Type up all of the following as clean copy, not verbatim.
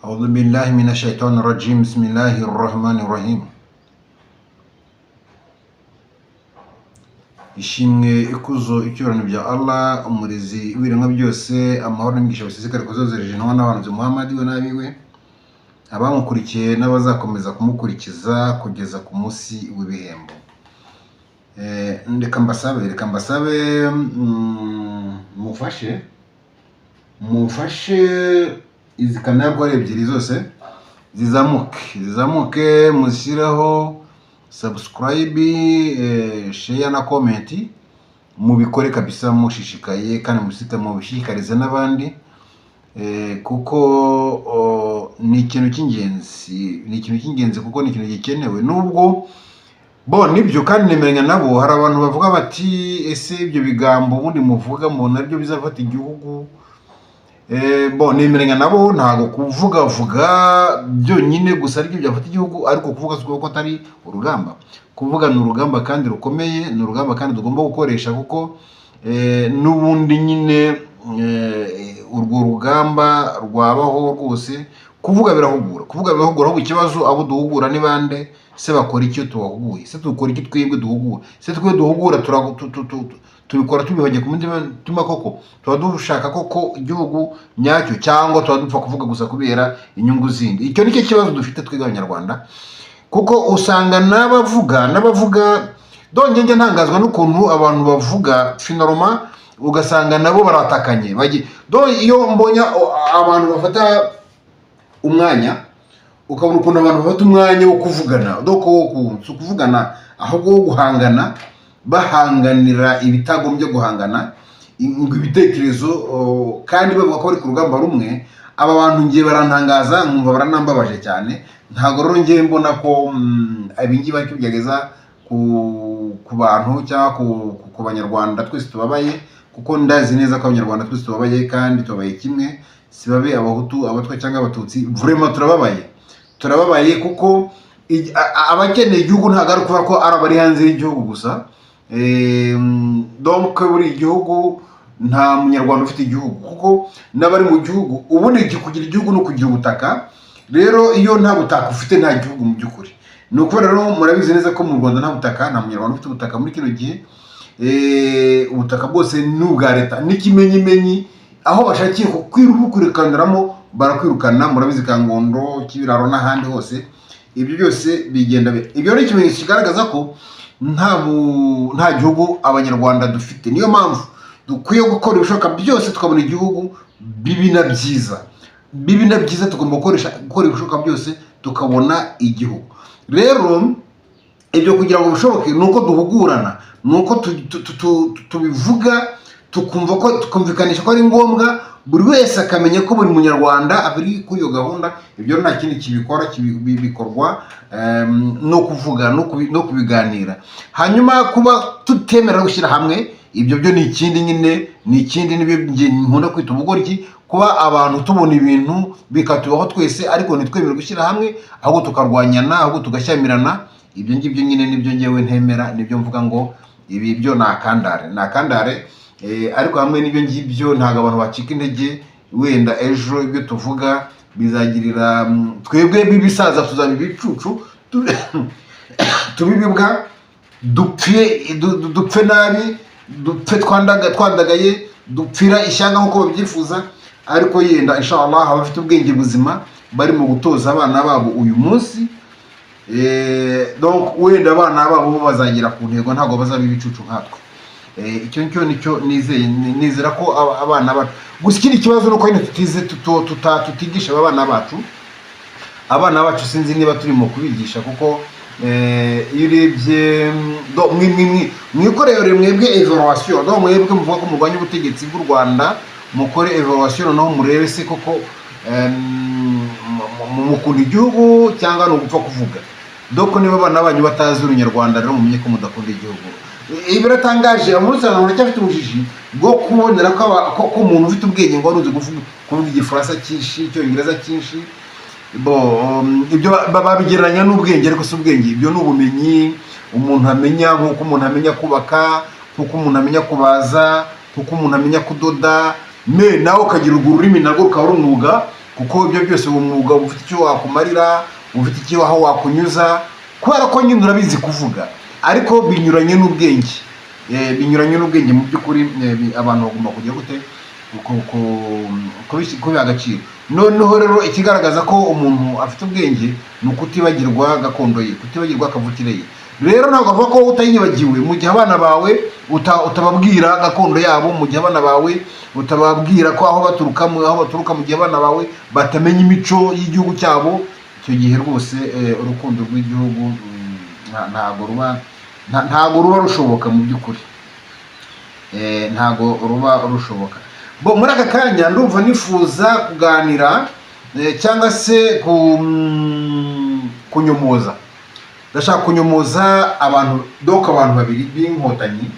أعوذ بالله من الشيطان الرجيم، بسم الله الرحمن الرحيم. Ishimwe, ikuzo, icyubahiro bya Allah, umurezi w'ibiremwa byose. Amahoro n'imigisha bisesekare kuzozereje intumwa n'abahanzi Muhammad, we n'abiwe, abamukurikiye n'abazakomeza kumukurikiza kugeza ku munsi w'ibihembo. Reka mbasabe mufashe izi kanabwo ari ebyiri zose zizamuke, mushyireho subscribe, share na comment. Mubikore kabisa mushishikaye kandi mubishishikarize n'abandi, kuko ni ikintu cy'ingenzi, ni ikintu cy'ingenzi kuko ni ikintu gikenewe. Nubwo bo nibyo kandi nemeranya nabo, hari abantu bavuga bati: "Ese ibyo bigambo ubundi muvuga mubona aribyo bizafata igihugu?" Bo nemeranya nabo, ntabwo kuvugavuga byonyine gusa aribyo byafata igihugu, ariko kuvuga si ukuvuga ko atari urugamba. Kuvuga ni urugamba kandi rukomeye, ni urugamba kandi tugomba gukoresha, kuko n'ubundi nyine urwo rugamba rwabaho rwose. Kuvuga birahugura, kuvuga birahugura. Ahubwo ikibazo, abo duhugura ni bande se? Bakora icyo tubahuguye se? Dukora iki twebwe duhugura se? Twe duhugura tubikora tubihonye ku mutima koko? Tuba dushaka koko igihugu nyacyo, cyangwa tuba dupfa kuvuga gusa kubera inyungu zindi? Icyo nicyo kibazo dufite twebwe Abanyarwanda, kuko usanga n'abavuga donge njya ntangazwa n'ukuntu abantu bavuga, finalement ugasanga nabo baratakanye. Donc iyo mbonye abantu bafata umwanya, ukabona ukuntu abantu bafata umwanya wo kuvugana, donc si ukuvugana ahubwo wo guhangana, bahanganira ibitagombye guhangana, ngo ibitekerezo, kandi bavuga ko bari ku rugamba rumwe, aba bantu ngiye barantangaza, nkumva baranambabaje cyane. Ntabwo rero ngiye mbona ko ibingibi bari kubigerageza ku bantu cyangwa ku Banyarwanda twese tubabaye, kuko ndazi neza ko Abanyarwanda twese tubabaye kandi tubabaye kimwe, si babe Abahutu, Abatwa cyangwa Abatutsi. Vraiment turababaye, turababaye, kuko abakeneye igihugu ntabwo ari ukuvuga ko ari abari hanze y'igihugu gusa. Donc buri gihugu, nta Munyarwanda ufite igihugu, kuko n'abari mu gihugu ubundi kugira igihugu ni ukugira ubutaka. Rero iyo nta butaka ufite, nta gihugu mu by'ukuri. Ni ukuvuga rero, murabizi neza ko mu Rwanda nta butaka, nta Munyarwanda ufite ubutaka muri kino gihe. Ubutaka bwose ni ubwa leta, n'ikimenyimenyi aho bashakiye kukwirukaniramo barakwirukana. Murabizi, Kangondo, Kibiraro n'ahandi hose, ibyo byose bigenda ibyo ni ikimenyetso kigaragaza ko nta gihugu Abanyarwanda dufite. Niyo mpamvu dukwiye gukora ibishoboka byose tukabona igihugu, bibi na byiza, bibi na byiza. Tugomba gukora ibishoboka byose tukabona igihugu. Rero ibyo kugira ngo bishoboke ni uko duhugurana, ni uko tubivuga, tukumva ko tukumvikanisha ko ari ngombwa, buri wese akamenya ko buri Munyarwanda ari kuri iyo gahunda. Ibyo nta kindi kibikora, bikorwa no kuvuga no kubiganira. Hanyuma kuba tutemera gushyira hamwe, ibyo byo ni ikindi nyine, ni ikindi, nibyo njye nkunda kwita ubugoryi. Kuba abantu tubona ibintu bikatubaho twese, ariko ntitwemere gushyira hamwe, ahubwo tukarwanyana, ahubwo tugashyamirana, ibyo ngibyo nyine nibyo ngewe ntemera, nibyo mvuga ngo ibi byo ni akandare, ni akandare. Ariko hamwe n'ibyo ngibyo ntabwo abantu bacika intege. Wenda ejo ibyo tuvuga bizagirira twebwe b'ibisaza tuzaba ibicucu, tube ibibwa, dupfe nabi, dupfe twandagaye, dupfira ishyanga nk'uko babyifuza. Ariko yenda inshallah abafite ubwenge buzima bari mu gutoza abana babo uyu munsi, donc wenda abana babo bo bazagera ku ntego, ntabwo bazaba ibicucu nkatwe. Icyo nicyo nizeye, nizera ko abana bacu. Gusa ikindi kibazo ni uko nyine tutize, tutigisha aba bana bacu. Abana bacu sinzi niba turimo kubigisha, kuko iyo urebye mwikorere mwebwe evaluation, do mwebwe muvuga ko murwanya ubutegetsi bw'u Rwanda, mukore evaluation noneho murebe se koko mukunda igihugu cyangwa ni ugupfa kuvuga. Donc niba abana banyu batazi Urunyarwanda, rero mumenye ko mudakunda igihugu. Ibi biratangaje, umunsi abantu baracyafite ubujiji bwo kubonera ko umuntu ufite ubwenge ngo wari uzi kuvuga Igifaransa cyinshi, Icyongereza cyinshi. Bo ibyo babigereranya n'ubwenge, ariko si ubwenge. Ibyo ni ubumenyi umuntu amenya nk'uko umuntu amenya kubaka, nk'uko umuntu amenya kubaza, nk'uko umuntu amenya kudoda. Me nawe ukagira urwo rurimi, narwo rukaba ari umwuga. Kuko ibyo byose, uwo mwuga uba ufite icyo wakumarira, ufite icyo aho wakunyuza, kubera ko nyine urabizi kuvuga, ariko binyuranye n'ubwenge. Binyuranye n'ubwenge mu by'ukuri. Abantu bagomba kujya gute kubiha agaciro. Noneho rero ikigaragaza ko umuntu afite ubwenge ni ukutibagirwa gakondo ye, kutibagirwa kavukire ye. Rero ntabwo avuga ko utayibagiwe mu gihe abana bawe utababwira gakondo yabo, mu gihe abana bawe utababwira ko aho baturuka, aho baturuka, mu gihe abana bawe batamenya imico y'igihugu cyabo. Icyo gihe rwose urukundo rw'igihugu ntabwo ruba rushoboka mu by'ukuri. Ntabwo ruba rushoboka. Bo muri aka kanya ndumva nifuza kuganira cyangwa se kunyomoza. Ndashaka kunyomoza abantu, donc abantu babiri b'Inkotanyi.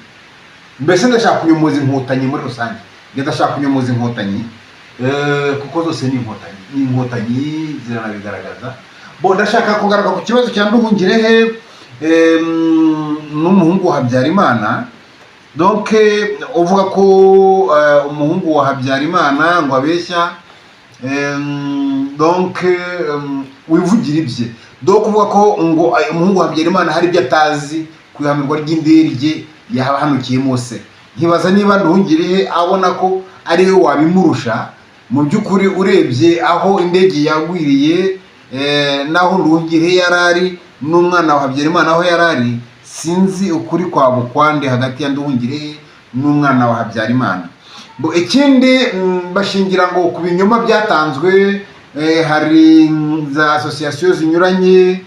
Mbese ndashaka kunyomoza Inkotanyi muri rusange. Njye ndashaka kunyomoza Inkotanyi, kuko zose ni Inkotanyi, ni Inkotanyi ziranabigaragaza. Bo ndashaka kugaruka ku kibazo cya Nduhungirehe n'umuhungu wa Habyarimana. Donc uvuga ko umuhungu wa Habyarimana ngo abeshya, donc wivugira ibye, donc uvuga ko ngo umuhungu wa Habyarimana hari ibyo atazi ku ihanurwa ry'indege yahanukiyemo se. Nkibaza niba Nduhungirehe abona ko ari we wabimurusha. Mu by'ukuri urebye aho indege yagwiriye n'aho Nduhungirehe yari ari n'umwana wa Habyarimana aho yari ari, sinzi ukuri kwa bukwande hagati ya Nduhungirehe n'umwana wa Habyarimana. Bo, ikindi bashingira ngo ku binyoma byatanzwe, hari za association zinyuranye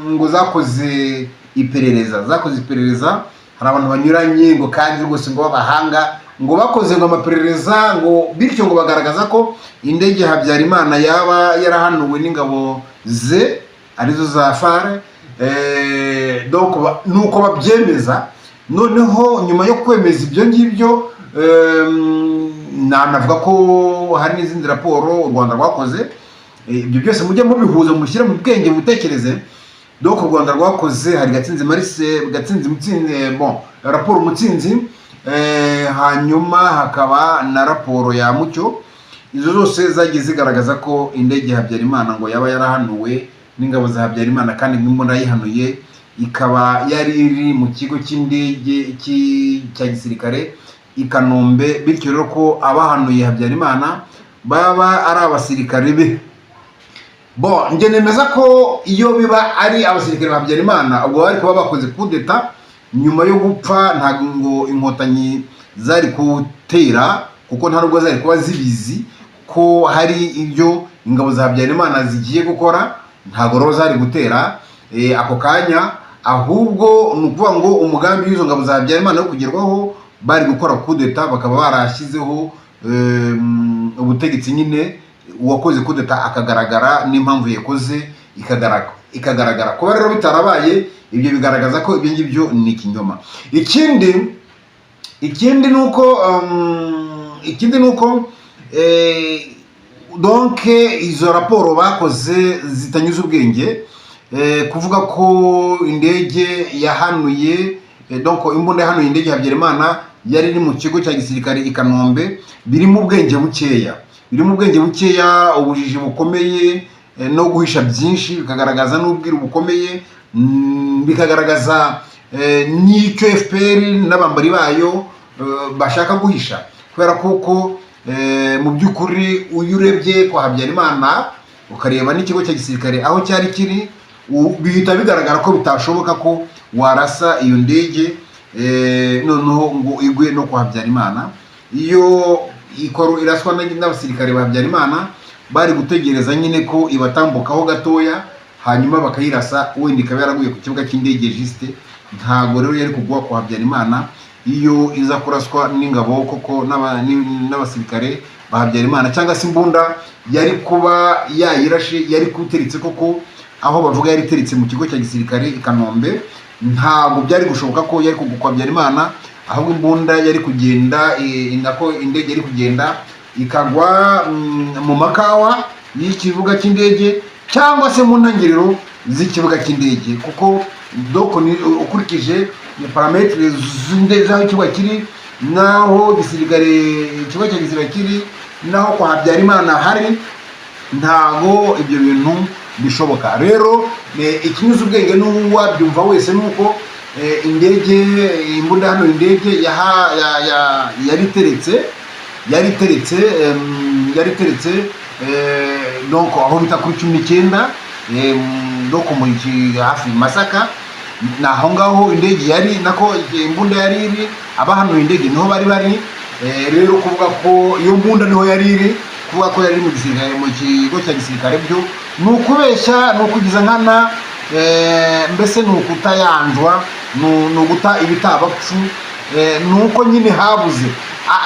ngo zakoze iperereza, zakoze iperereza. Hari abantu banyuranye ngo kandi rwose ngo b'abahanga ngo bakoze ngo amaperereza, ngo bityo ngo bagaragaza ko indege ya Habyarimana yaba yarahanuwe n'ingabo ze, arizo za FAR. Donc nuko babyemeza. Noneho nyuma yo kwemeza ibyo ngibyo, nanavuga ko hari n'izindi raporo u Rwanda rwakoze. Ibyo byose mujye mubihuza, mushyire mu bwenge, mutekereze. Donc u Rwanda rwakoze, hari Gatsinzi Marise, Gatsinzi Mutsinzi, bon, raporo Mutsinzi, hanyuma hakaba na raporo ya Mucyo. Izo zose zagiye zigaragaza ko indege ya Habyarimana ngo yaba yarahanuwe n'ingabo za Habyarimana, kandi imbunda yayihanuye ikaba yari iri mu kigo cy'indege cya gisirikare i Kanombe, bityo rero ko abahanuye Habyarimana baba ari abasirikare be. Bon, njye nemeza ko iyo biba ari abasirikare ba Habyarimana, ubwo bari kuba bakoze kudeta nyuma yo gupfa. Ntabwo ngo Inkotanyi zari gutera, kuko nta nubwo zari kuba zibizi ko hari ibyo ingabo za Habyarimana zigiye gukora. Ntabwo rero zari gutera ako kanya, ahubwo ni ukuvuga ngo umugambi w'izo ngabo za Habyarimana wo kugerwaho, bari gukora kudeta, bakaba barashyizeho ubutegetsi nyine, uwakoze kudeta akagaragara n'impamvu yakoze ikagaragara. Kuba rero bitarabaye, ibyo bigaragaza ko ibyo ngibyo ni ikinyoma. Ikindi ni uko donc izo raporo bakoze zitanyuze ubwenge, kuvuga ko indege yahanuye, donc imbunda yahanuye indege ya Habyarimana yari iri mu kigo cya gisirikare i Kanombe, birimo ubwenge bukeya, birimo ubwenge bukeya, ubujiji bukomeye, no guhisha byinshi, bikagaragaza n'ubwiru bukomeye, bikagaragaza n'icyo FPR n'abambari bayo bashaka guhisha, kubera kuko mu by'ukuri uyu urebye kwa Habyarimana, ukareba n'ikigo cya gisirikare aho cyari kiri, bihita bigaragara ko bitashoboka ko warasa iyo ndege noneho ngo igwe no kwa Habyarimana. Iyo ikoro iraswa n'abasirikare ba Habyarimana, bari gutegereza nyine ko ibatambukaho gatoya, hanyuma bakayirasa, wenda ikaba yaraguye ku kibuga cy'indege juste. Ntabwo rero yari kugwa kwa Habyarimana iyo iza kuraswa n'ingabo koko n'abasirikare ba Habyarimana, cyangwa se imbunda yari kuba yayirashe yari kuteretse koko aho bavuga yari iteretse mu kigo cya gisirikare i Kanombe. Ntabwo byari gushoboka ko yari kugwa kwa Habyarimana, ahubwo imbunda yari kugenda, nako indege yari kugenda ikagwa mu makawa y'ikibuga cy'indege cyangwa se mu ntangiriro z'ikibuga cy'indege, kuko donc ukurikije paramètres z'aho ikibuga kiri n'aho gisirikare, ikibuga cya gisirikare kiri. naho kwa Habyarimana hari. Ntago ibyo bintu bishoboka. Rero ikinyuze ubwenge n'uwabyumva wese ni uko indege, imbunda hano, indege yari iteretse, yari iteretse donc aho bita kuri 19, donc hafi Masaka, ni aho ngaho indege yari, nako imbunda yari iri. Abahanuye indege niho bari. Rero kuvuga ko iyo mbunda niho yari iri, kuvuga ko yari mu gisirikare, mu kigo cya gisirikare, byo ni ukubeshya, ni ukugiza nkana, mbese ni ukutayanjwa, ni uguta ibitabapfu. Ni uko nyine habuze.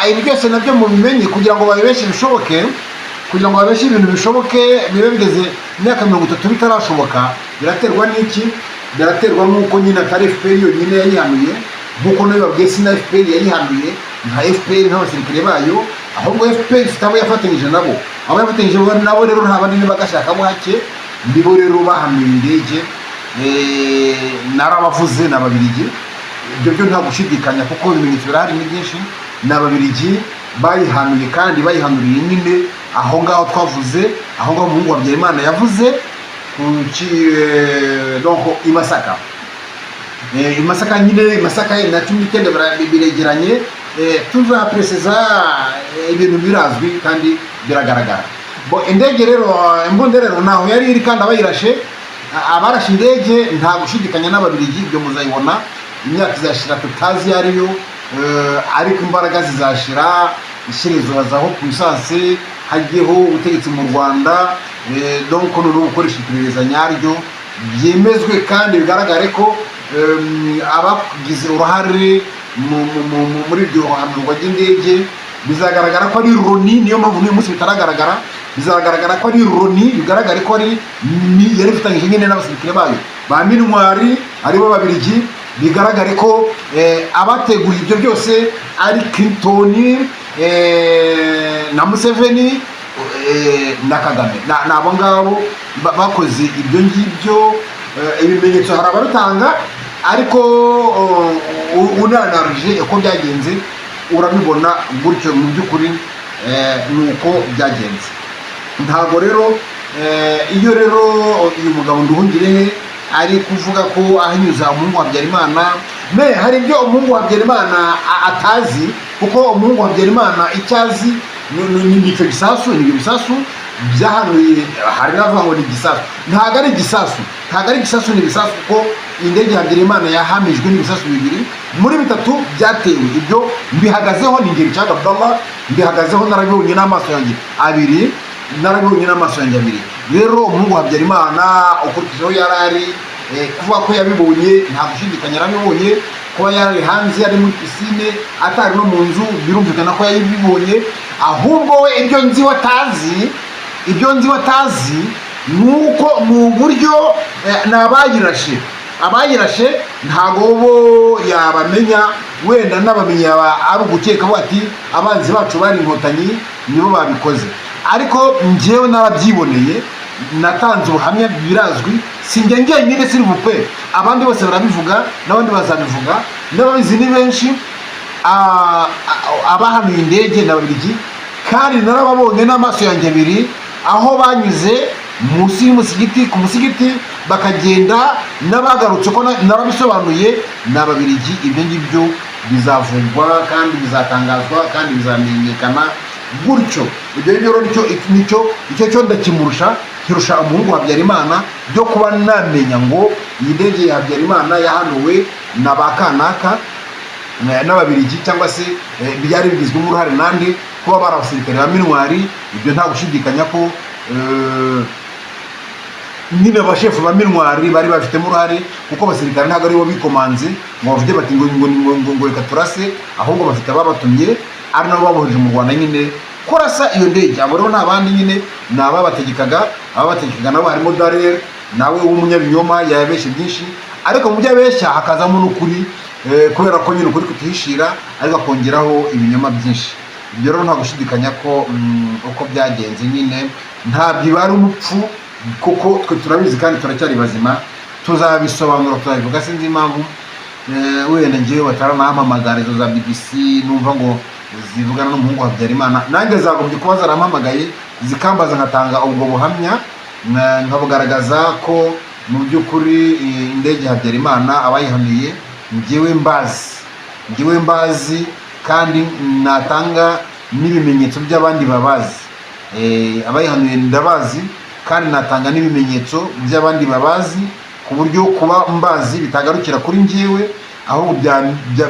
Ibi byose nabyo mubimenye, kugira ngo babibeshe bishoboke, kugira ngo babeshe ibintu bishoboke, bibe bigeze imyaka 30 bitarashoboka. Biraterwa n'iki? Biraterwa n'uko nyine atari FPR yonyine yayihanuye, nk'uko nayo babwiye. Si na FPR yayihanuye nka FPR, nk'abasirikare bayo, ahubwo FPR ifite abo yafatanyije nabo. Abo yafatanyije nabo rero nta bandi, bagashaka buhake, nibo rero bahanuye indege. Narabavuze, ni Ababiligi. Ibyo byo nta gushidikanya, kuko ibimenyetso birahari ni byinshi. Ni Ababiligi bayihanuye, kandi bayihanuriye nyine aho ngaho twavuze, aho ngaho umuhungu wa Habyarimana yavuze donc i Masaka. I Masaka nyine, i Masaka na 19 biregeranye. Tuzapresiza, ibintu birazwi kandi biragaragara. Bo indege rero, imbunda rero ntaho yari iri, kandi abayirashe, abarashe indege, nta gushidikanya n'Ababiligi. Ibyo muzayibona, imyaka izashira tutazi iyo ariyo, ariko imbaraga zizashira, ishyirezo hazaho puissance, hajyeho ubutegetsi mu Rwanda. Donc noneho gukoresha iperereza nyaryo byemezwe kandi bigaragare ko abagize uruhare muri iryo hanurwa ry'indege, bizagaragara ko ari Loni. Niyo mpamvu n'uyu munsi bitaragaragara. Bizagaragara ko ari Loni, bigaragare ko ari yari ifitanyije nyine n'abasirikare bayo ba MINUAR, aribo Babirigi. Bigaragare ko abateguye ibyo byose ari Clinton na Museveni na Kagame. Ni abo ngabo bakoze ibyo ngibyo. Ibimenyetso hari ababitanga, ariko unanarije uko byagenze urabibona gutyo. Mu by'ukuri ni uko byagenze. Ntabwo rero, iyo rero uyu mugabo Nduhungirehe ari kuvuga ko ahinyuza umuhungu wa Habyarimana, me hari ibyo umuhungu wa Habyarimana atazi, kuko umuhungu wa Habyarimana icyo azi ni icyo gisasu, ni ibyo bisasu byahanuye. Hari n'abavuga ngo ni igisasu. Ntabwo ari igisasu, ntabwo ari igisasu, ni ibisasu, kuko indege ya Habyarimana yahamijwe n'ibisasu bibiri muri bitatu byatewe. Ibyo mbihagazeho, ni ingeri cyangwa Abdallah, mbihagazeho, narabibonye n'amaso yanjye abiri, narabibonye n'amaso yanjye abiri. Rero umuhungu wa Habyarimana, ukurikije aho yari ari, kuvuga ko yabibonye, nta gushidikanya yarabibonye. Kuba yari hanze, ari muri piscine, atari no mu nzu, birumvikana ko yabibonye. Ahubwo we, ibyo nzi we atazi, ibyo nzi we atazi ni uko mu buryo ni abayirashe. Abayirashe ntabwo bo yabamenya, wenda n'abamenye yaba ari ugukeka, avuga ati abanzi bacu bari Inkotanyi, nibo babikoze. Ariko njyewe narabyiboneye, natanze ubuhamya, birazwi. Si njye njyenyine, s'il vous plaît, abandi bose barabivuga, n'abandi bazabivuga, n'ababizi ni benshi. Abahanuye indege na Babirigi, kandi narababonye n'amaso yanjye abiri, aho banyuze munsi y'umusigiti, ku musigiti bakagenda, n'abagarutse, ko narabisobanuye, ni Ababirigi. Ibyo ngibyo bizavugwa kandi bizatangazwa kandi bizamenyekana gutyo. Ibyo ngibyo rero nicyo icyo cyo ndakimurusha, kirusha umuhungu wa Habyarimana, byo kuba namenya ngo iyi ndege ya Habyarimana yahanuwe na ba kanaka n'Ababirigi, cyangwa se byari bigizwemo uruhare nande, kuba bari abasirikare ba MINUAR. Ibyo nta gushidikanya ko nyine abashefu ba MINUAR bari babifitemo uruhare, kuko abasirikare ntabwo aribo bikomanze ngo bavuge bati ngo reka turase, ahubwo bafite ababatumye, ari nabo babohereje mu Rwanda nyine kurasa iyo ndege. Abo rero nta bandi nyine, ni ababategekaga. Ababategekaga nabo harimo Dallaire, nawe w'umunyabinyoma, yabeshye byinshi, ariko mu byo abeshya hakazamo n'ukuri, kubera ko nyine ukuri kutihishira, ariko akongeraho ibinyoma byinshi. Ibyo rero nta gushidikanya ko uko byagenze nyine ntabwo ibara umupfu, kuko twe turabizi kandi turacyari bazima, tuzabisobanura, tuzabivuga. Sinzi impamvu wenda ngewe bataranampamagara izo za BBC, numva ngo zivugana n'umuhungu wa Habyarimana. Nanjye zagombye kuba zarampamagaye, zikambaza, nkatanga ubwo buhamya, nkabugaragaza ko mu by'ukuri indege ya Habyarimana abayihanuye njyewe mbazi, njyewe mbazi, kandi natanga n'ibimenyetso by'abandi babazi. Abayihanuye ndabazi, kandi natanga n'ibimenyetso by'abandi babazi, ku buryo kuba mbazi bitagarukira kuri njyewe, ahubwo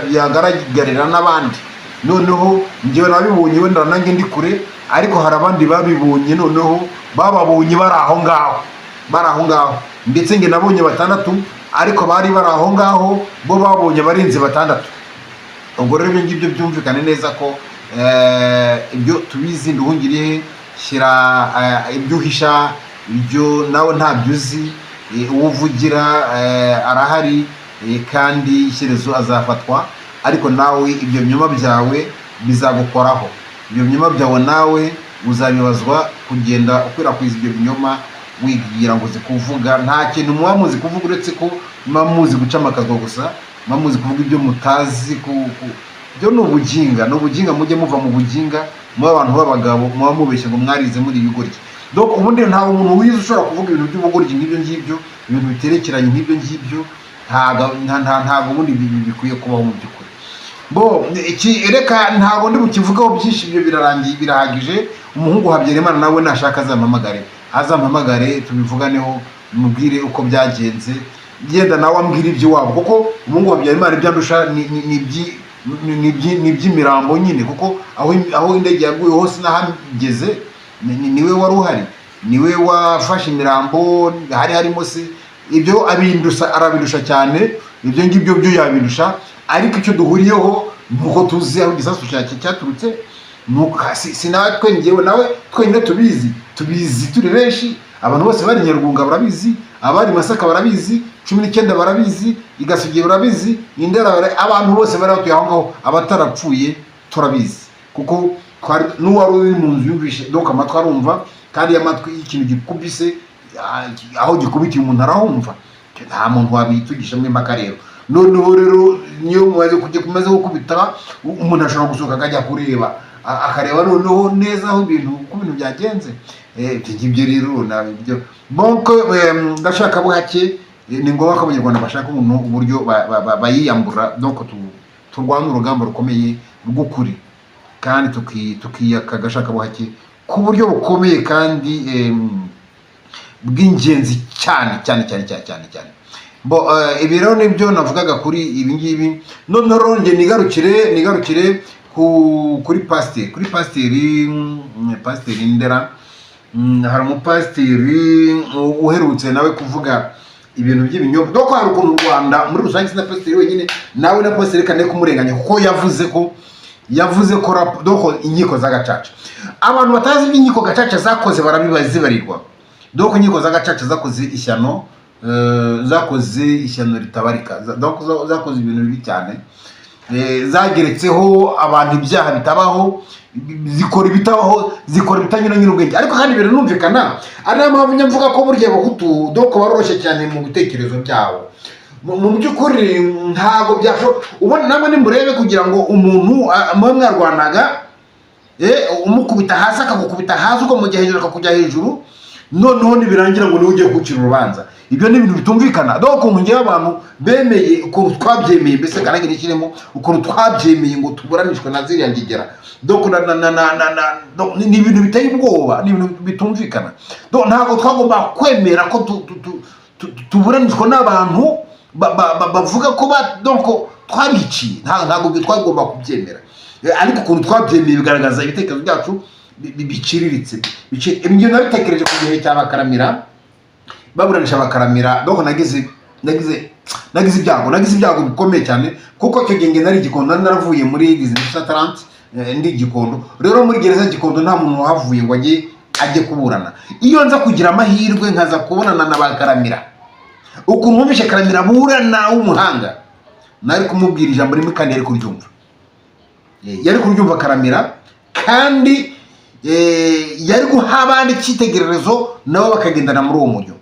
byagaragarira n'abandi. Noneho njyewe nabibonye wenda nanjye ndi kure, ariko hari abandi babibonye, noneho bababonye bari aho ngaho, bari aho ngaho. Ndetse njye nabonye batandatu, ariko bari bari aho ngaho bo babonye barenze batandatu. Ubwo rero ibyo ngibyo byumvikane neza ko ibyo tubizi. Nduhungirehe, shyira ibyo uhisha, ibyo nawe ntabyo uzi. Uwo uvugira arahari, kandi ishyerezo azafatwa, ariko nawe ibyo binyoma byawe bizagukoraho. Ibyo binyoma byawe nawe uzabibazwa, kugenda ukwirakwiza ibyo binyoma wigira ngo uzi kuvuga. Nta kintu muba muzi kuvuga uretse ko muba muzi guca amakazwa gusa, muba muzi kuvuga ibyo mutazi. Byo ni ubuginga, ni ubuginga. Mujye muva mu buginga, muba abantu b'abagabo. Muba mubeshye ngo mwarize, muri ibigoryi. Donc ubundi nta muntu wize ushobora kuvuga ibintu by'ubugoryi nk'ibyo ngibyo, ibintu biterekeranye nk'ibyo ngibyo. Ntabwo ubundi bikwiye kubaho mu by'ukuri. Bo iki, reka ntabwo ndi bukivugaho byinshi, ibyo birarangiye, birahagije. Umuhungu Habyarimana nawe nashaka azampamagare, azampamagare tubivuganeho, mubwire uko byagenze, yenda nawe ambwira iby'iwabo, kuko umuhungu Habyarimana ibyo andusha ni iby'imirambo nyine, kuko aho indege yaguye hose n'ahageze niwe wari uhari, niwe wafashe imirambo hari harimo se. Ibyo abindusha, arabindusha cyane, ibyo ngibyo byo yabindusha. Ariko icyo duhuriyeho ni uko tuzi aho igisasu cyaturutse. Nuko si natwe, njyewe nawe twenyine tubizi, tubizi turi benshi. Abantu bose bari Nyarugunga barabizi, abari Masaka barabizi, 19 barabizi, i Gasogi barabizi, Indera abantu bose bari batuye aho ngaho, abatarapfuye turabizi, kuko twari n'uwari uri mu nzu yumvishe. Donc amatwi arumva, kandi iyo amatwi y'ikintu gikubise, aho gikubitiye umuntu arahumva. Nta muntu wabitugishamo impaka. Rero noneho rero niyo mumaze kujya kumaze gukubita, umuntu ashobora gusohoka akajya kureba, akareba noneho neza aho ibintu, uko ibintu byagenze. Ibyo ngibyo rero nabyo. Donc ndashaka buhake, ni ngombwa ko Abanyarwanda bashaka umuntu uburyo bayiyambura. Donc turwana urugamba rukomeye rw'ukuri, kandi tukiyaka agashakabuhake ku buryo bukomeye kandi bw'ingenzi cyane cyane cyane cyane cyane cyane. Bo ibi rero nibyo navugaga kuri ibi ngibi. Noneho rero njye nigarukire kuri pasiteri, kuri pasiteri, pasiteri Ndera. Hari umupasiteri uherutse nawe kuvuga ibintu by'ibinyoma. Dore ko hari ukuntu u Rwanda muri rusange, si na pasiteri wenyine, nawe na pasiteri kane kumurenganya, kuko yavuze ko doko inkiko za gacaca, abantu batazi ibyo inkiko gacaca zakoze barabibazibarirwa. Donc inkiko za gacaca zakoze ishyano, zakoze ishyano ritabarika. Donc zakoze ibintu bibi cyane. Zageretseho abantu ibyaha bitabaho, zikora ibitabaho, zikora ibitanyuranye n'ubwenge. Ariko kandi biranumvikana, ari nayo mpamvu njya mvuga ko burya Abahutu donc baroroshye cyane mu bitekerezo byabo. Mu by'ukuri ntabwo byashoboka. Ubona namwe nimurebe, kugira ngo umuntu mube mwarwanaga, umukubita hasi akagukubita hasi, ukamujya hejuru akakujya hejuru, noneho nibirangira ngo niwe ugiye gucira urubanza. Ibyo ni ibintu bitumvikana. Dore ukuntu ngewe abantu bemeye, ukuntu twabyemeye, mbese kanange nishyiremo ukuntu twabyemeye ngo tuburanishwe na ziriya ngegera. Donc na na na na na na donc ni ibintu biteye ubwoba, ni ibintu bitumvikana. Donc ntabwo twagomba kwemera ko tuburanishwa n'abantu bavuga ko ba donc twabiciye. Ntabwo ibyo twagomba kubyemera. Ariko ukuntu twabyemeye bigaragaza ibitekerezo byacu biciriritse. Ibyo nabitekereje ku gihe cya Bakaramira, baburanisha Bakaramira. Donc nagize ibyago bikomeye cyane, kuko icyo gihe njye nari Gikondo, nari naravuye muri 1930, ndi Gikondo. Rero muri gereza ya Gikondo nta muntu wahavuye ngo ajye kuburana. Iyo nza kugira amahirwe nkaza kubonana na Bakaramira, ukuntu wumvishe Karamira burana w'umuhanga, nari kumubwira ijambo rimwe kandi yari kuryumva. Yari kuryumva Karamira, kandi yari guha abandi icyitegererezo, nabo bakagendana muri uwo mujyo.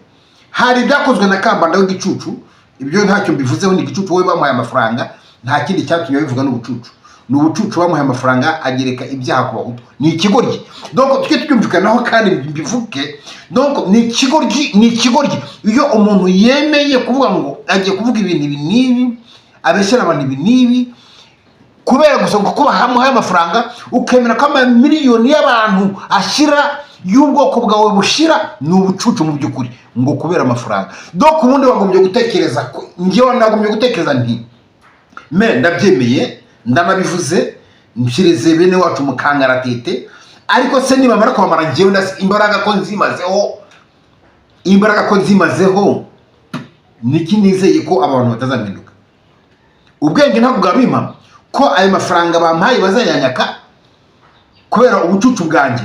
Hari ibyakozwe na Kambanda w'igicucu, ibyo ntacyo mbivuzeho, ni igicucu. We bamuhaye amafaranga, nta kindi cyatumye babivuga n'ubucucu. Ni ubucucu. Bamuhaye amafaranga agereka ibyaha ku Bahutu. Ni ikigoryi. Donc tujye tubyumvikanaho kandi mbivuge. Donc ni ikigoryi, ni ikigoryi iyo umuntu yemeye kuvuga ngo agiye kuvuga ibintu ibi n'ibi, abeshyera abantu ibi n'ibi, kubera gusa ngo kuba hamuhaye amafaranga, ukemera ko amamiliyoni y'abantu ashyira, y'ubwoko bwawe bushira. Ni ubucucu mu by'ukuri, ngo kubera amafaranga. Donc ubundi wagombye gutekereza ko, njyewe nagombye gutekereza nti: "Me ndabyemeye, ndanabivuze, nshyirize bene wacu mu kangaratete, ariko se nibamara kubamara, njyewe imbaraga ko nzimazeho, imbaraga ko nzimazeho, niki nizeye ko abantu batazampinduka ubwenge? Ntabwo bwabimpa ko ayo mafaranga bampaye bazayanyaka kubera ubucucu bwanjye,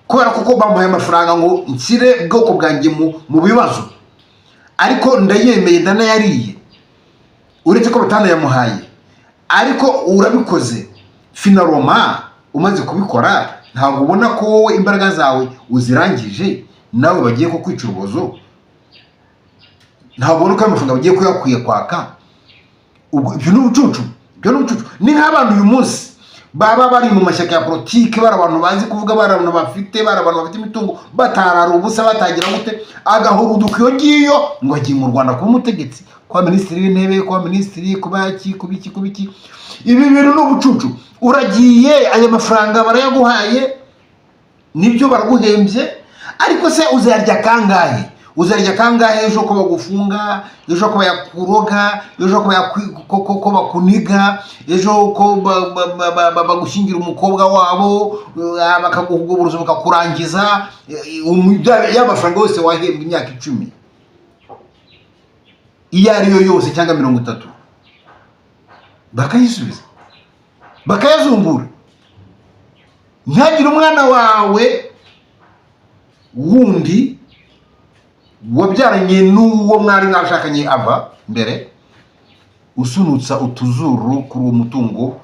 kubera kuko bamuhaye amafaranga ngo nshyire ubwoko bwanjye mu bibazo, ariko ndayemeye, ndanayariye, uretse ko batanayamuhaye, ariko urabikoze. Finalement umaze kubikora, ntabwo ubona ko wowe imbaraga zawe uzirangije, nawe bagiye kukwica urubozo? Ntabwo ubona ko ayo mafaranga bagiye kuyakwiye kwaka?" Ubwo ibyo ni ubucucu, ibyo ni ubucucu. Ni nk'abantu uyu munsi baba bari mu mashyaka ya politiki, bari abantu bazi kuvuga, bari abantu bafite, bari abantu bafite imitungo, batarara ubusa, batagira gute, agahuruduka iyo ngiyo ngo agiye mu Rwanda kuba umutegetsi, kuba minisitiri w'intebe, kuba minisitiri, kuba iki, kuba iki, kuba iki. Ibi bintu ni ubucucu. Uragiye, aya mafaranga barayaguhaye, nibyo, baraguhembye, ariko se uzayarya kangahe? Uzarya kangahe ejo ko bagufunga, ejo ko bayakuroga, ejo ko ko bakuniga, ejo ko bagushyingira umukobwa wabo, bakaguha ubwo burozi bakakurangiza, ya mafaranga yose wahembwa imyaka 10 iyo ari yo yose cyangwa 30, bakayisubiza, bakayazungura, ntihagire umwana wawe wundi wabyaranye n'uwo mwari mwashakanye ava mbere usunutsa utuzuru kuri uwo mutungo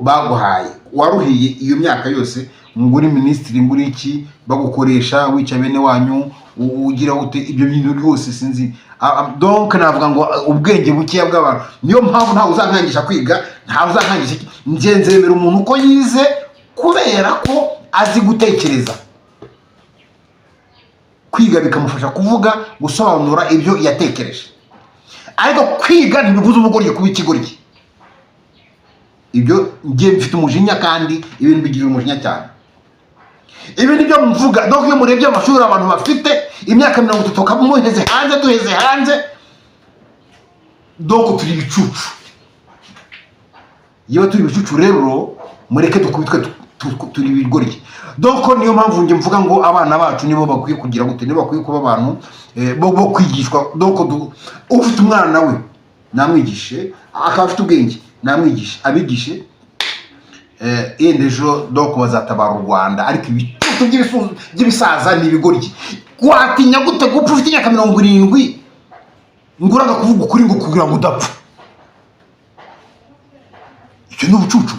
baguhaye, waruhiye iyo myaka yose, ngo uri minisitiri, ngo uri iki, bagukoresha wica bene wanyu, ugira ute? Ibyo bintu rwose sinzi. Donc navuga ngo ubwenge bukeya bw'abantu. Niyo mpamvu ntawe uzankangisha kwiga, ntawe uzankangisha iki. Njye nzemera umuntu uko yize kubera ko azi gutekereza. Kwiga bikamufasha kuvuga, gusobanura ibyo yatekereje, ariko kwiga ntibibuza ubugoryi kuba ikigoryi. Ibyo njye mfite umujinya, kandi ibintu bigirira umujinya cyane. Ibi ni byo mvuga. Donc iyo murebye amashuri abantu bafite imyaka 30, ukaba muheze hanze, duheze hanze, donc turi ibicucu. Iyo turi ibicucu rero, mureke dukubitwe, turi ibigoryi. Donc niyo mpamvu njye mvuga ngo abana bacu nibo bakwiye kugira gute, nibo bakwiye kuba abantu bo kwigishwa. Donc ufite umwana we namwigishe, akaba afite ubwenge namwigishe, abigishe, yenda ejo donc bazatabara u Rwanda. Ariko ibicucu by'ibisaza ni ibigoryi. Watinya gute gupfa ufite imyaka 70, ngo uranga kuvuga ukuri ngo kugira ngo udapfa? Icyo ni ubucucu,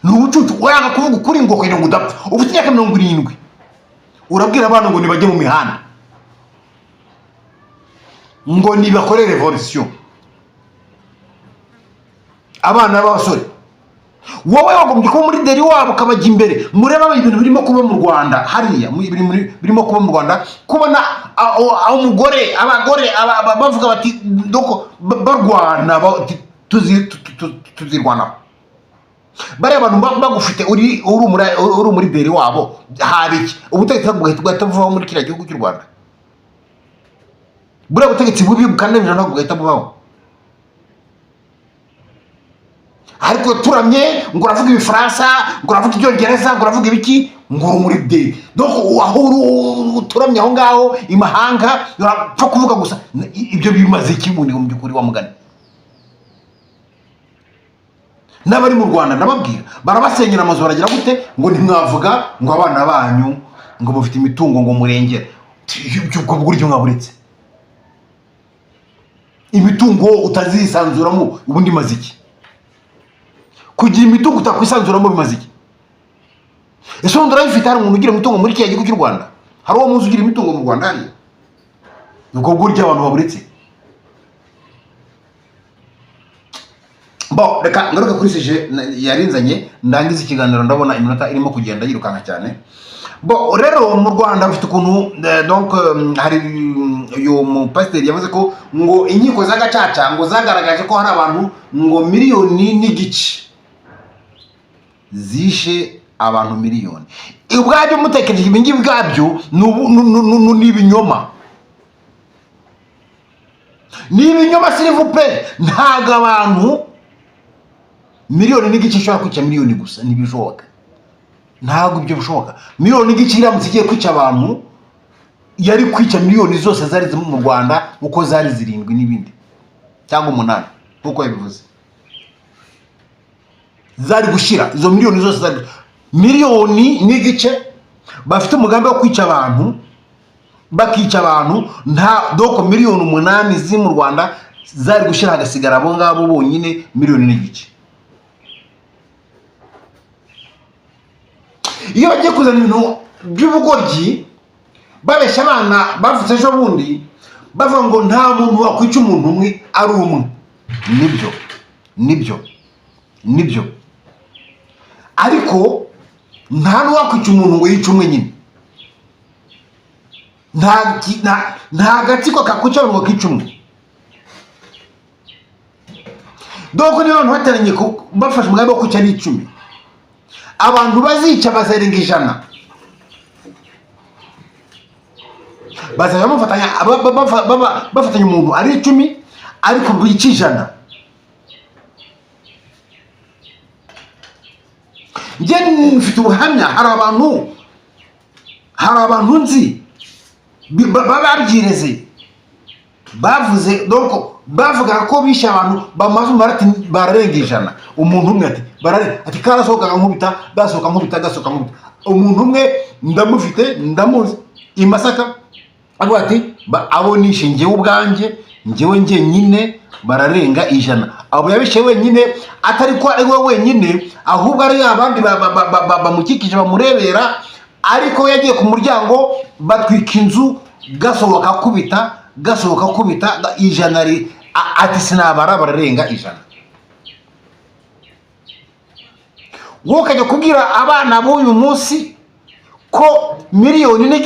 ni ubucucu. Uranga kuvuga ukuri ngo kugira ngo udapfa, ufite imyaka 70, urabwira abana ngo nibajye mu mihanda, ngo nibakore revolution, abana b'abasore. Wowe wagombye kuba muri leader wabo, ukabajya imbere. Murebe ibintu birimo kuba mu Rwanda hariya, birimo kuba mu Rwanda, kubona umugore, abagore bavuga bati doko barwana, tuzirwanaho. Bariya bantu bagufite uri muri leader wabo, haba iki? Ubutegetsi bugahita buvaho muri kiriya gihugu cy'u Rwanda. Buriya butegetsi bubi bukandamije ntabwo bugahita buvaho? Ariko turamye ngo uravuga Ibifaransa, ngo uravuga Ibyongereza, ngo uravuga ibiki, ngo uri muri leader. Donc aho uri uturamye aho ngaho imahanga, urapfa kuvuga gusa. Ibyo bimaze iki mu by'ukuri? Wa mugani n'abari mu Rwanda ndababwira, barabasenyera amazu, baragira gute, ngo ntimwavuga, ngo abana banyu ngo mufite imitungo ngo murengere. Ubwo buryo mwaburetse imitungo utazisanzuramo, ubundi imaze iki? Kugira imitungo utakwisanzuramo bimaze iki? Ese ubundi urayifite? Hari umuntu ugira imitungo muri kiriya gihugu cy'u Rwanda? Hari uwo muzi ugira imitungo mu Rwanda hariya? Ubwo buryo abantu baburetse. Bon, reka ngaruke kuri sujet yarinzanye, ndangiza ikiganiro. Ndabona iminota irimo kugenda yirukanka cyane. Bon, rero mu Rwanda bafite ukuntu donc hari uyu mupasiteri yavuze ko ngo inkiko za gacaca ngo zagaragaje ko hari abantu ngo 1.5 miliyoni zishe abantu miliyoni. Ubwabyo mutekereje, ibi ngibi ubwabyo ni ibinyoma, ni ibinyoma, s'il vous plaît. Ntabwo abantu 1.5 miliyoni ishobora kwica miliyoni gusa, ntibishoboka, ntabwo ibyo bishoboka. 1.5 miliyoni iramutse igiye kwica abantu, yari kwica miliyoni zose zari ziri mu Rwanda uko zari zirindwi n'ibindi cyangwa umunani nk'uko yabivuze, zari gushyira izo miliyoni zose. Zari 1.5 miliyoni bafite umugambi wo kwica abantu, bakica abantu. Nta doko 8 miliyoni ziri mu Rwanda zari gushyira, hagasigara abo ngabo bonyine 1.5 miliyoni. Iyo bagiye kuzana ibintu by'ubugoryi, babeshya abana bavutse ejo bundi, bavuga ngo nta muntu wakwica umuntu umwe ari umwe, nibyo, nibyo, nibyo, ariko nta n'uwakwica umuntu ngo yice umwe nyine. Nta gatsiko kakwica abantu ngo kice umwe. Dore niba abantu bateranye bafashe umugambi wo kwica ari 10, abantu bazica bazarenga 100, bazajya bafatanya bafatanya umuntu ari 10 ariko bica 100. Njye mfite ubuhamya, hari abantu nzi babyireze, bavuze, donc bavugaga ko bishe abantu bamaze umubare, ati bararenga 100. Umuntu umwe ati barare, ati karasohokaga nkubita, gasohoka nkubita, gasohoka nkubita. Umuntu umwe ndamufite, ndamuzi i Masaka, avuga ati abo nishe njyewe ubwanjye, njyewe njyenyine, bararenga 100. Abo yabishe wenyine, atari ko ari we wenyine, ahubwo ari abandi bamukikije bamurebera, ariko yagiye ku muryango batwika inzu, gasohoka akubita, gasohoka akubita, 100 ati sinabara, bararenga 100. Wowe ukajya kubwira abana b'uyu munsi ko 1.5 miliyoni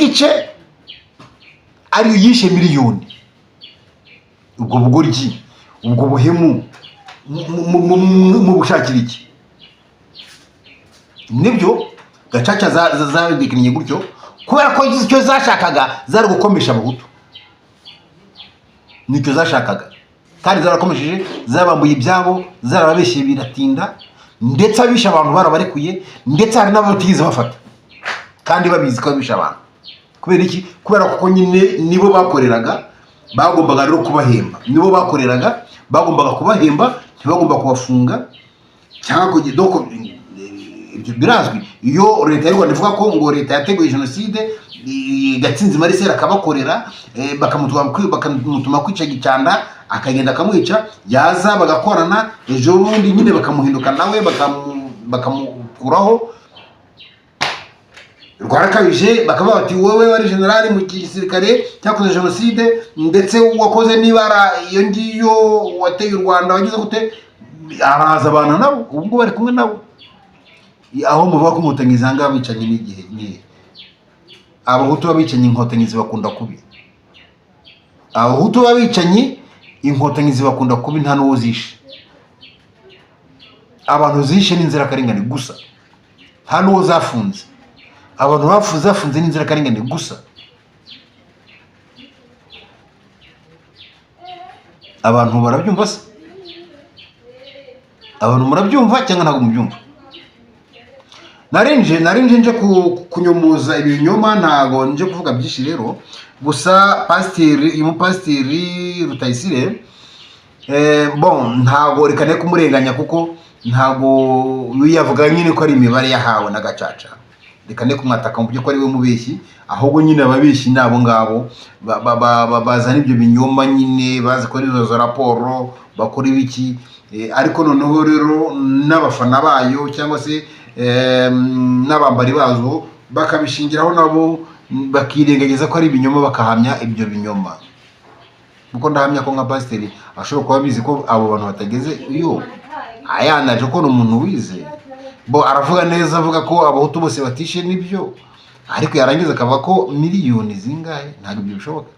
ariyo yishe miliyoni. Ubwo bugoryi, ubwo buhemu mu bushakira iki? Nibyo gacaca zabikinnye gutyo kubera ko icyo zashakaga zari gukomesha abahutu, nicyo zashakaga, kandi zarakomesheje, zabambuye ibyabo, zarababeshye biratinda, ndetse abishe abantu barabarekuye, ndetse hari n'abo batigeze bafata kandi babizi ko bishe abantu. Kubera iki? Kubera ko nyine nibo bakoreraga, bagombaga rero kubahemba. Nibo bakoreraga, bagombaga kubahemba, ntibagomba kubafunga cyangwa kugira. Donc ibyo birazwi. Iyo leta y'u Rwanda ivuga ko ngo leta yateguye jenoside, Gatsinzi Marcel akabakorera, bakamutuma kwica Gicanda, akagenda akamwica, yaza bagakorana, ejo bundi nyine bakamuhinduka nawe bakamukuraho. Rwarakabije, bakavuga bati wowe wari generali mu gisirikare cyakoze jenoside, ndetse wakoze n'ibara iyo ngiyo, wateye u Rwanda, wagize gute? Araza abana nabo, ubu ngubu bari kumwe nabo. Aho muvuga ko inkotanyi zanga abicanyi n'igihe nihe? Abahutu b'abicanyi inkotanyi zibakunda kubi. Abahutu b'abicanyi inkotanyi zibakunda kubi, nta n'uwo zishe. Abantu zishe n'inzirakarengane gusa, nta n'uwo zafunze. Abantu zafunze n'inzirakarengane gusa. Abantu barabyumva se? Abantu murabyumva cyangwa ntabwo mubyumva? Narinje nje kunyomoza ibinyoma, ntabwo nje kuvuga byinshi rero. Gusa pasiteri, uyu mupasiteri Rutayisire, bon, ntabwo reka ne kumurenganya, kuko ntabwo yavuga nyine ko ari imibare yahawe na gacaca. Reka ne kumwataka mu byo ko ari we mubeshyi, ahubwo nyine ababeshyi ni abo ngabo bazana ibyo binyoma nyine, bazi ko izo raporo bakora ibiki. Ariko noneho rero n'abafana bayo cyangwa se n'abambari bazo bakabishingiraho nabo, bakirengagiza ko ari ibinyoma, bakahamya ibyo binyoma. Kuko ndahamya ko nka pasiteri ashobora kuba abizi ko abo bantu batageze iyo. Ayanaje ko ni umuntu wize, bo aravuga neza, avuga ko Abahutu bose batishe, nibyo, ariko yarangiza akavuga ko miliyoni zingahe. Ntabwo ibyo bishoboka,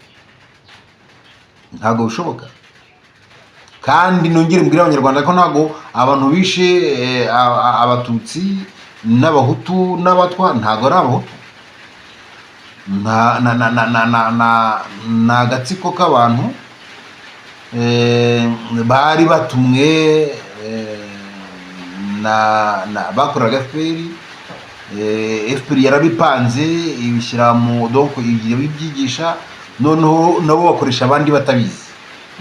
ntabwo bishoboka. Kandi nongere mbwire Abanyarwanda ko ntabwo abantu bishe Abatutsi n'Abahutu n'Abatwa ntabwo ari Abahutu. Na na na na na na na ni agatsiko k'abantu bari batumwe na bakoreraga FPR. FPR yarabipanze, ibishyira mu, donc ibyigisha, noneho nabo bakoresha abandi batabizi,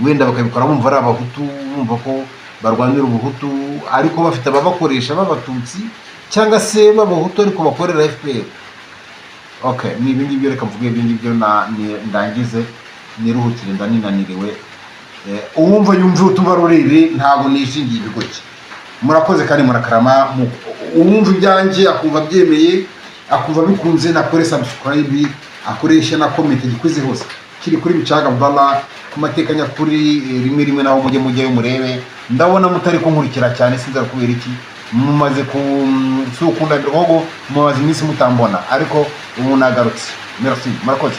wenda bakabikora bumva ari Abahutu, bumva ko barwanira Ubuhutu, ariko bafite ababakoresha b'Abatutsi cyangwa se b'Abahutu ariko bakorera FPR. Okay, ni ibi ngibyo, reka mvuge ibyo ngibyo ndangize niruhukire, ndaninaniriwe. Uwumva yumve, utubarurire, ntabwo nishingiye ibigoki. Murakoze kandi murakarama. Uwumva ibyanjye akumva abyemeye, akumva bikunze, nakore subscribe, akoreshe na comment, gikwize hose kiri kuri Bicaga Abdallah ku mateka nyakuri. Rimwe rimwe naho mujye mujyayo murebe. Ndabona mutari kunkurikira cyane, sinzara kubera iki. Mumaze ku si ukundambirwa, ahubwo mumaze iminsi mutambona, ariko ubu nagarutse. Merci, murakoze.